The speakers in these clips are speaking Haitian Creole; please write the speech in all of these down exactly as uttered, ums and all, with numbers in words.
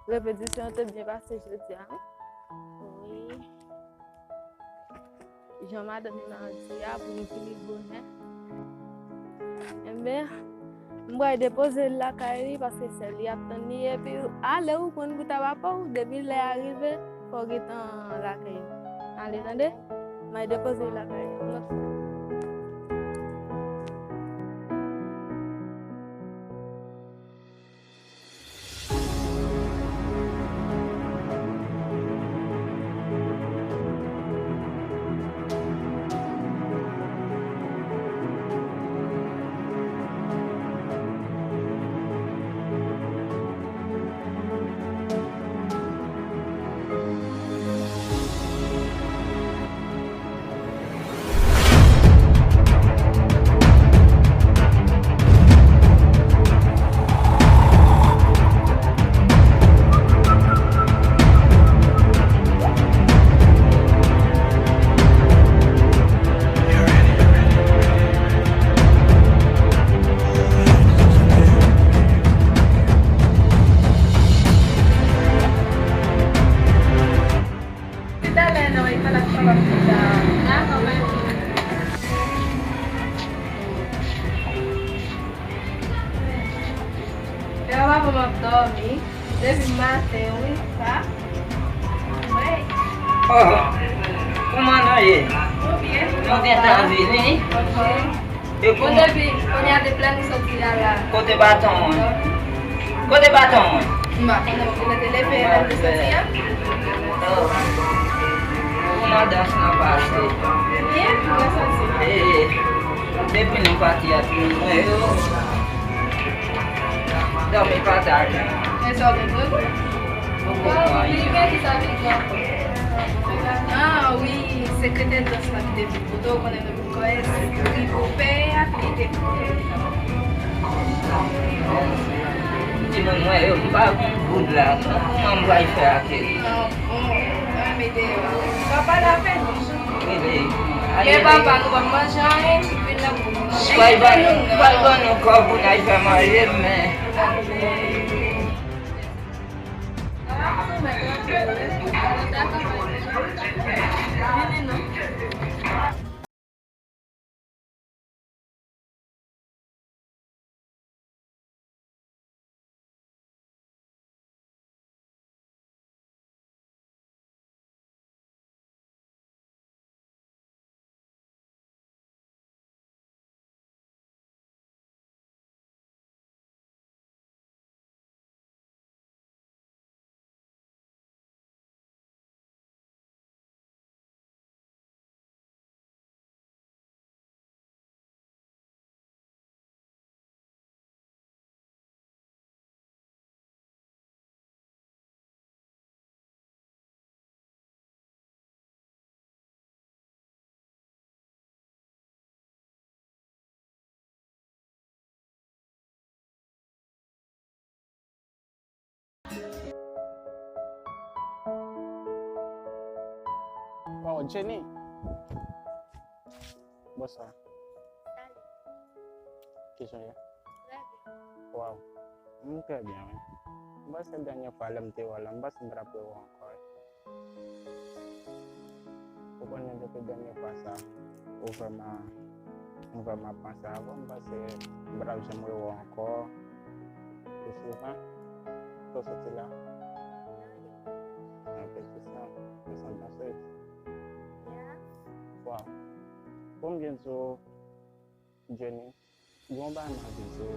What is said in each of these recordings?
Repetisyon an te byen pase jodi a, wi. Wi. Jan madanm nan di a, pou nou vini bonè. Enben, m pral depoze l lakay li, paske sè li ap tann li, epi ale ou konn pou ta pa pa w, depi lè a rive, fò w gentan lakay li. Ale, tande? M al depoze l lakay li. Talè non, e pa la fwa w ap fè sa. Dakò, mèsi. Lè w ap ap dòmi, depi maten, wi, sa. Wi. Oh, kòman nou ye? Nou byen. Nou gentan vini. Ok. E bon, depi kounye a, depi lè nou soti a la. Kote baton mwen? Kote baton mwen? M pa konnen, ou te leve lè nou soti a? Oh. Kòman dans lan pase? Byen, mwen santi. E, depi nou pati a, tout moun mwen yo dòmi pa ta gen. E sa w te vle? Poko pran anyen. Ah, wi, sekretè dans la ki te vin kote w, konnen nou Kòyè, se pri pou pè a, ki te pou pè. Timoun mwen yo, m pa konn goud la, kòman m pral fè ak yo? Ah, bon, ah, mete yo. Pa pale avè nou. Rele. Men papa, nou p ap manje anyen, vin la pou nou. Pral ban nou, pral ban nou kòb pou n al fè manje, men. Vini non. Wow, Jenny. Bonswa. Salut. Kijan w ye? Trè byen. Wow. M trè byen, wi. M panse dènye fwa lè m te wè w la, m panse m pa t ap wè w ankò, wi. Ou konnen depi dènye fwa sa, ou vrèman, ou vrèman panse avè m, m panse m pa t ap janm wè w ankò pi souvan. Kote w soti la? Ok, se sa. Ou se yon dansez? Wow. Pou m byen di w, Jenny, gen yon bagay m anvi di w,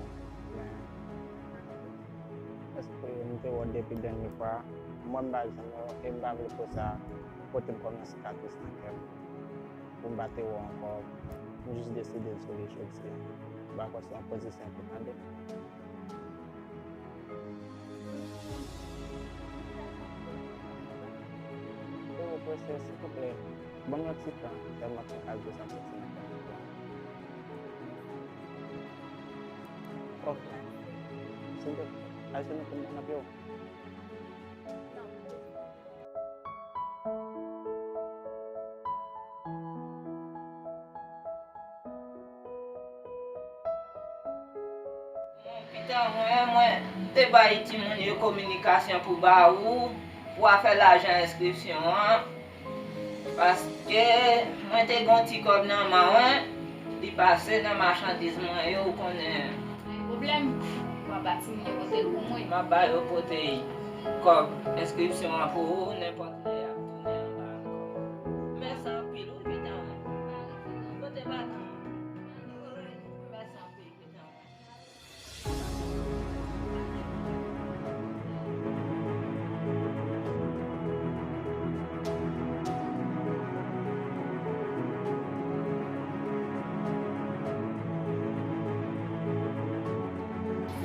men èske m te wè w depi dènye fwa? Mwen, m pa janm wè w, e m pa vle pou sa pote m kòm yon sikatris nan kè m, pou m pa te wè w ankò. M jis deside l sou li jodi a. M pa kwè se yon pozisyon pou tande. Yo, prese, silvouplè, ban m yon ti tan, tèlman fè kal de sa soti nan kè m. Ok. Silvouplè, al jwenn pou m nan pye w. Mwen vin Mwen, mwen te bay timoun yo kominikasyon pou ba ou, pou w a fè lajan enskripsyon an, paske mwen te gen yon ti kòb nan men mwen, li pase nan machandiz mwen yo, ou konnen. Pa gen pwoblèm, w a ba timoun yo pote l pou mwen. M ap ba yo pote kòb enskripsyon an pou ou, nenpòt lè y ap tounen anba ankò. Mèsi anpil, wi, pitit mwen. Pote baton. Mèsi anpil, pitit mwen.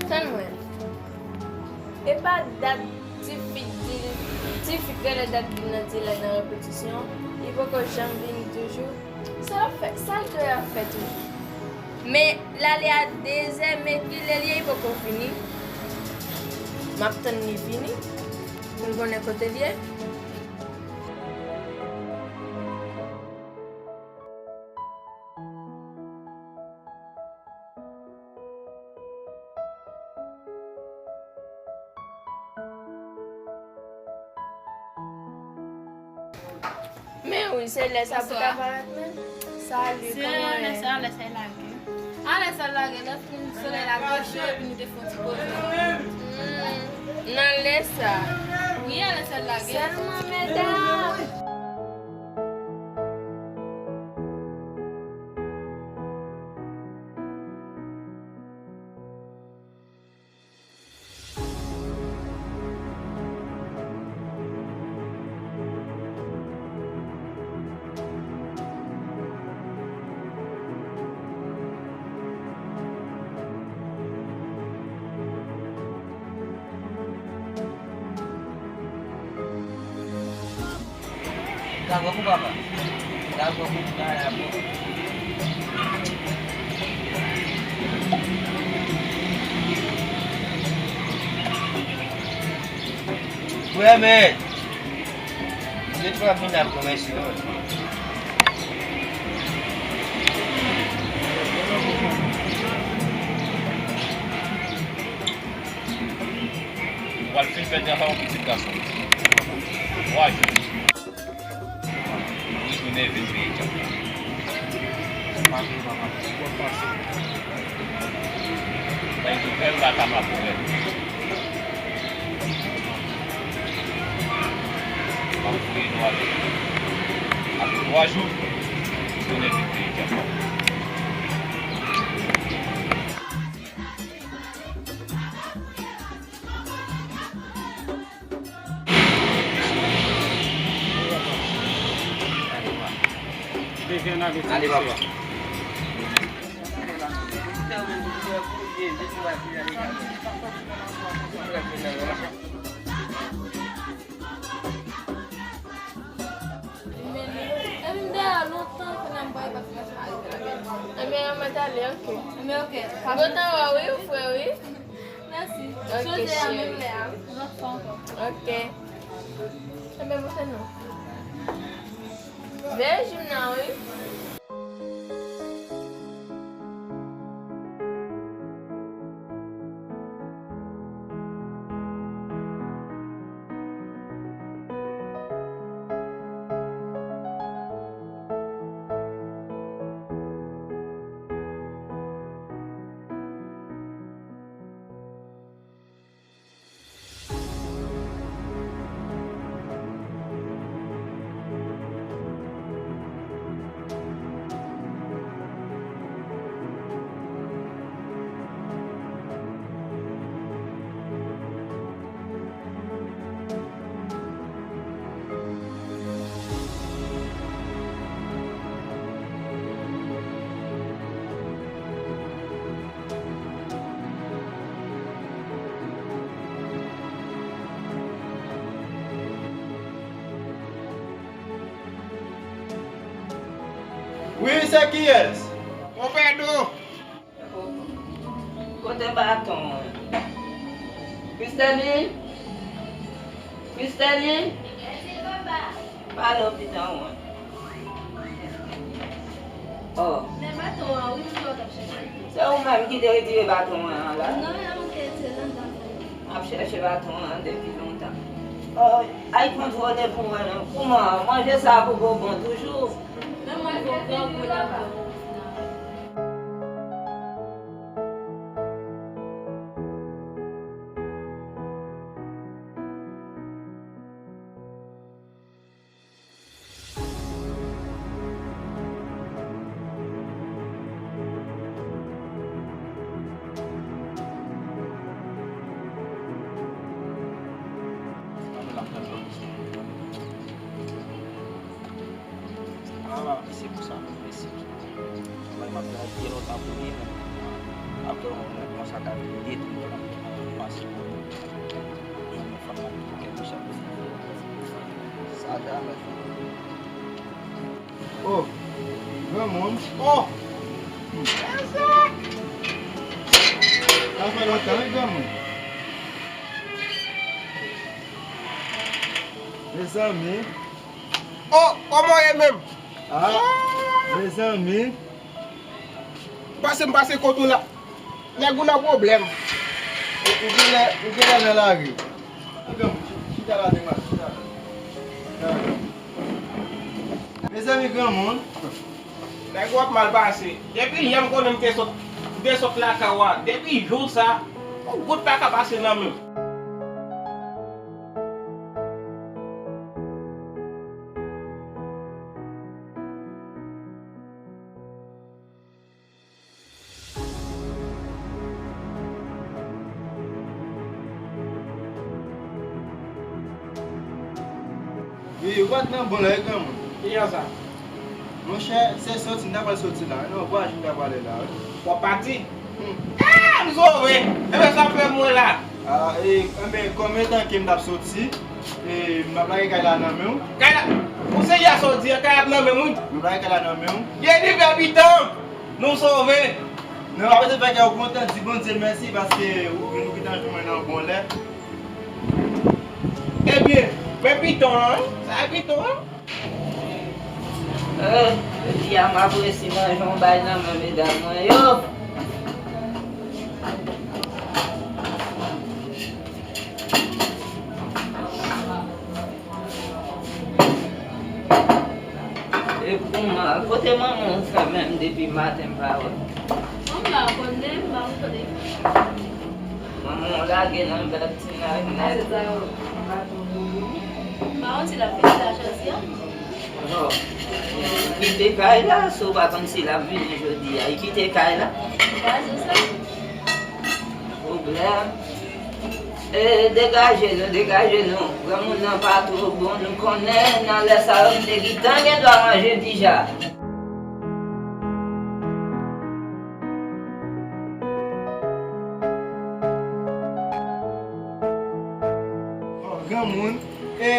Tann mwen. E pa dat ti fi di, ti fi k rele dat di nan di la nan repetisyon, li poko janm vini toujou. Sa l ap fè, sa l dwe ap fè toujou? Men l ale a dezè, men kilè l ye, li poko vini. M ap tann li vini pou m konnen kote l ye. Men wi, se lè sa pou ta parèt menm. Salut, kòman w ye? Se lè sa, lè sa lage. A lè sa lage, lè fin solèy la kouche, epi nou te fè yon ti poze. Hmm, nan lè sa. Wi, a lè sa lage. Sèlman, medam. Dakò pou papa. Dakò pou kay la bon. Frè mèt. Misye twò vin ap konvèsyon. Ou pral fin fè travay yon pitit gason. Twa jou. Ou retounen vin peye djab la. Bay nou bèl baka makorèl. M ap voye nou ale. Apre twa jou, retounen vin peye djab la. Ale, papa. Ebyen, mwen t ale, ok. Mwen kontan wè w wi, frè, wi. Mèsi. Ok, cheri. Ok. Ebyen, mwen fè non. Bèl jou m nan, wi. Wi, se kiyès? Konpè Do. Kote baton an? Christeline? Christeline? Pale w pitit mwen. Oh. Men baton an, wi, m wè w t ap chèche. Se ou menm ki te retire baton mwen an la? Non, Chèche baton an depi lontan. Oh, ay kontwole pou mwen non. Kouman? Manje sa poko bon toujou? Men mwen fè grangou nan bouch la. Ah, e se pou sa, mèsi. Mwen, m ap travay byen lontan pou li, men apre yon moman, sa ka vin detwi fanmi an, paske yon fanm ap tou kèk chak. Sa jamè fè. Oh, granmoun. Oh! Sa fè lontan, wi, granmoun. Mezanmi. Oh, kòman w ye menm? Ah, mezanmi. Pase m pase kot ou la. Nèg ou nan pwoblèm. Ou, ou genlè, ou genlè nan lari. Chita la, demen, chita la. Mezanmi, granmoun. Nèg ou ap mal pase. Depi yè m konnen m te sot, m te sot lakay ou a. Depi jou sa, yon goud pa ka pase nan men m. Wi, ou pa t nan bon lè, wi, granmoun. Kijan sa? Monchè, se soti m ta pral soti la, wi, non, vwazen m ta prale la, wi. W ap pati? Hmm. Ah, m sove! Ebyen, sa fè mwen la. Ah, e, enben, kòm etan ke m t ap soti, e, m ap lage kay la nan men w. Kay la? Ou se yè sa w di an, kay la ap nan men m, wi. M ap lage kay la nan men w. Jenifè Piton! Nou sove! Non, apre se fè kè w kontan, di Bondye mèsi paske ou vin, ou gentan jwenn mwen nan bon lè. Ebyen, men piton an, wi. Sa e piton an. Eh, jodi a m ap resi manje yon bay nan men medam mwen yo. E kouman, kote manman w fè menm depi maten m pa wè? Manman la konnen, m pa konn kote. Manman w lage nan bèt ti nèg nèt. Se sa yo, m pa konn kote. M pa konn si l ap vini la jodi a. Non. Li kite kay la, si w pa konn si l ap vini jodi a, li kite kay la. Pa di sa. Pwoblèm. E, degaje nou, degaje nou. Granmoun nan pa twò bon, nou konnen nan lè sa yo, m te gentan gen dwa manje dija. Bon, granmoun, e,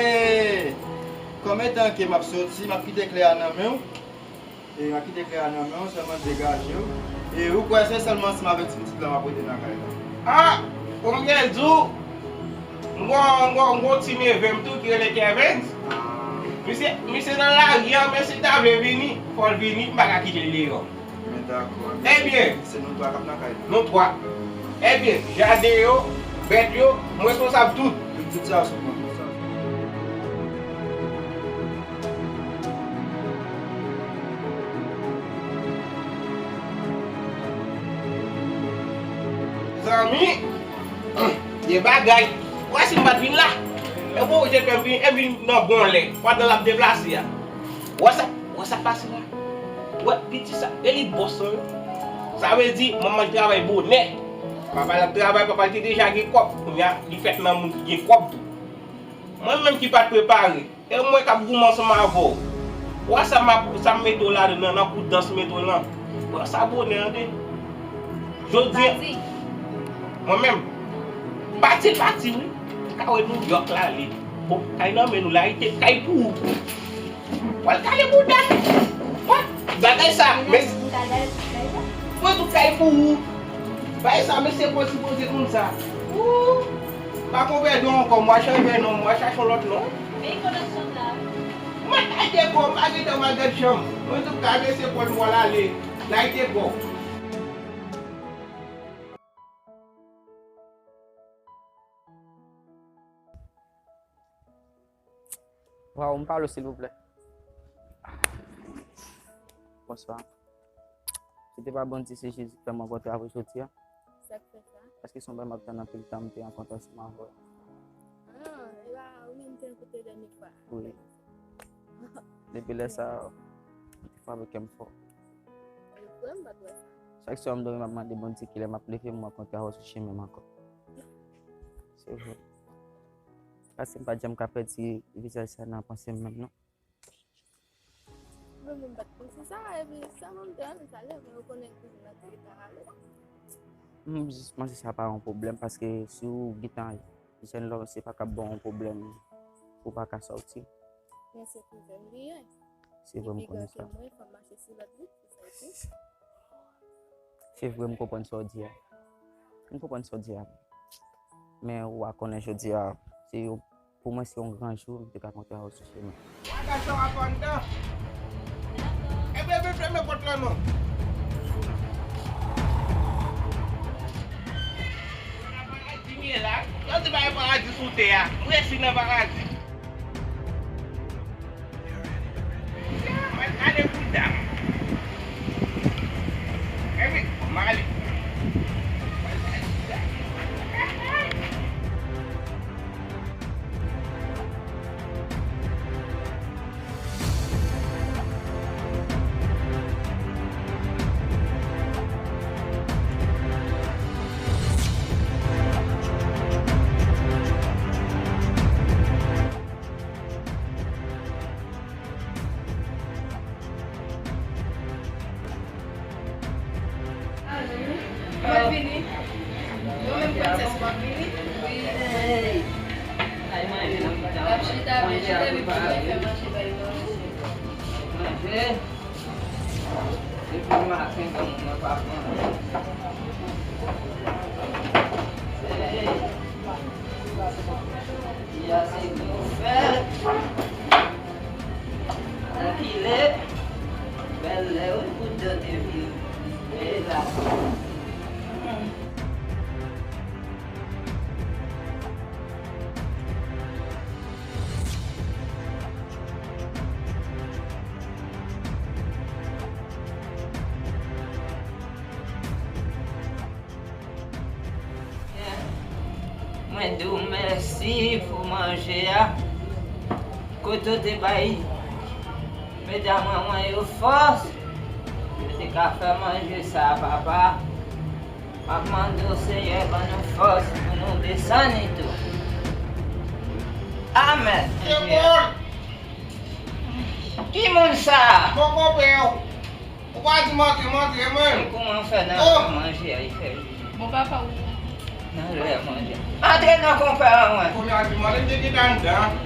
kòm etan ke m ap soti, m ap kite klè a nan men w. E, m ap kite klè a nan men w, sèlman degaje w. E, ou kwè se sèlman ansanm avèk ti pitit la w ap rete nan kay la? Ah! Pou m byen di w, m gon, m gon, m gon ti neve m tou ki rele Kevens. Ah. Misye, misye nan lari a, men si l ta vle vini, fò l vini, m pa ka kite l deyò. Men dakò. Ebyen, se nou twa k ap nan kay la. Nou twa. Ebyen, jaden yo, bèt yo, m responsab tout. Tout, tout sa sou kont ou sa. Zanmi, gen bagay. Ou wè si m pa t vin la? E bon, ou te fè m vin, e vin nan bon lè, pandan l ap deplase a. Ou wè sa, ou wè sa k pase la? Ou wè piti sa, e li bòs lan, wi. Sa vle di, manman l travay bonè. Papa l ap travay, papa l te deja gen kòb. Kounye a, li fèt nan moun ki gen kòb tou. Mwen menm ki pa t prepare, e mwen k ap goumen ansanm avè w. Ou wè sa m ap, sa m mete w ladan nan, nan kou dans m mete w lan. Ou wè sa bonè an de. Jodi a, pati. Mwen menm, pati l pati, wi. Ka wè Nouyòk la ale. Bon, kay nan men nou la, li te kay pou ou. Pral kale bouda. Wè, bagay sa, men. Mwen tou kay pou ou. Bagay sa, mesye, pral sipoze konn sa. Ou, pa konn pèdi ankò, mwen chache non, mwen chache yon lòt non. Men koneksyon la. Mwen kay te kò, mwen pa gentan mwen gad chanm. Mwen tou kay mesye, pral mwen ale. Kay te kò. Waw, m pale w, silvouplè. Bonswa. Si te pa Bondye, se Jezi k fè m rankontre avè w jodi a. Sa k fè sa? Paske se yon bagay m ap tann anpil tan, m te rankontre ansanm avè w. Ah, e pa ou menm m te rankontre dènye fwa. Wi. Depi lè sa, ou te frape kè m fò. Ou kwè m pa t wè sa? Chak swa m dòmi, m ap mande Bondye kilè m ap leve, m rankontre avè w sou chemen m ankò. Se vre. Paske m pa t janm ka pèdi vizaj sa nan panse m menm, non. Mwen menm m pa t panse sa, epi sèlman m te renmen sa lè mwen rekonèt kouzin nan te gentan ale. M jis panse sa pa yon pwoblèm, paske si w gentan jèn lò, se pa k ap ba w yon pwoblèm pou w pa ka sòti. Men se kouzin li ye. Se vre, m konnen sa. Li pi gran ke mwen, fò m mache sou lòt li, se sa l di. Se vre, m konprann sa w di a. M konprann sa w di a. Men ou pa konnen jodi a, se yon, pou mwen, se yon gran jou, m te ka kontre avè w sou chemen. Wa gason ap anndan. Ebyen, vin fèmen pòt lan non. Nan paradi m ye la. Yo di pa gen paradi sou tè a. M resi nan paradi. Mwen ale bouda m. Epi, m ale. Mwen vini. Mwen menm prensès mwen vini. Wi. L ap chita byen, chita byen, fè manje bay nou. Manje. Depi maten, granmoun nan pa pran. Hey. Kiyès ki nou fè? Ankile, bèl lè wi pou dan te vin. E la. Mwen di w mèsi pou manje a. Kote w te bay medam an mwen yo fòs, yo te ka fè manje sa a, papa. M ap mande w, Senyè, ban nou fòs pou nou desann li tou. Amèn. Ki moun sa a? Mon konpè. Ou pa di m antre, m antre, mwen. Kouman fè nan lè manje a, li fè vini? Bon, papa, ou. Nan lè manje. Antre non, konpè an mwen. Kounye a di m ale, m te gentan anndan.